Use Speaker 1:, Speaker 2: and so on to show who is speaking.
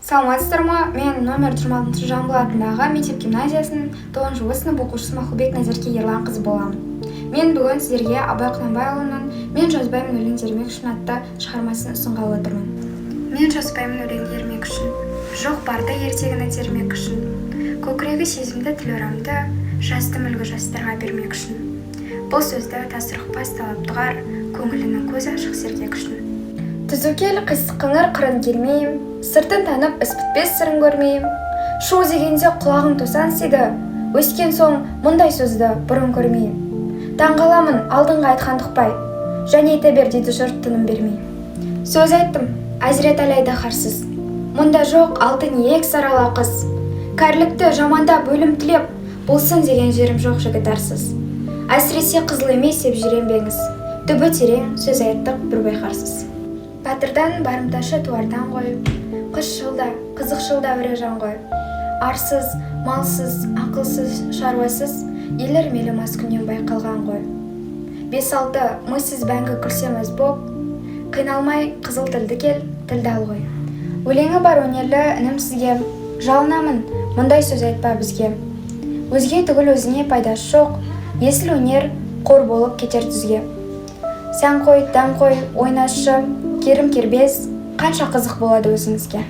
Speaker 1: Саламатсыздар ма? Мен номер 26 Жамбыл атындағы мектеп гимназиясының 9 сынып оқушысы Мақұлбек Назерке Ерланқызы боламын. Мен бүгін сіздерге Абай Құнанбайұлының «Мен жазбаймын өлең термек үшін» атты шығармасын ұсынғалы отырмын. Мен жазбаймын өлең ермек үшін, жоқ барды ертегіні термек үшін. Көкірегі сезімді, тіл орамды, жаздым үлгі жастарға бермек үшін. Бұл сөзді тасырықпас талапты ұғар, көңілінің көзі ашық сергек үшін. Түзу кел, қисық қыңыр қырын келмейм, сыртын танып, іс бітпес сырын көрмейм. Шу дегенде құлағың тосансиды, өскен соң мұндай сөзді бұрын көрмейм. Таңғаламын, алдыңғы айтқанды ұқпай, және айта бер дейді жұрт тыным бермей. Сөз айттым, әзірет Әлі айдаһарсыз. Мұнда жоқ алтын иек сарала қыз. Кәрілікті жамандап, өлім тілеп, болсын деген жерім жоқ жігіт арсыз. Әсіресе қызыл емес деп жиренбеңіз. Түбі терең сөз айттық бір байқарсыз. Батырдан барымташы туардан ғой, қызшыл да, қызықшыл да жан ғой. Арсыз, малсыз, ақылсыз, шаруасыз елер мелі маскүнем байқалған ғой. Бес-алты миссыз бәңгі күлсем аз боп, қиналмай қызыл тілді кел, тілді ал ғой. Өлеңі бар өнерлі інім сізге, жалынамын, мұндай сөз айтпа бізге. Өзге түгіл өзіңе пайдасы жоқ, есіл өнер қор болып кетер түзге. Сән қой, дәм қой, ойнасшы, керім кербез, қанша қызық болады өзіңізге.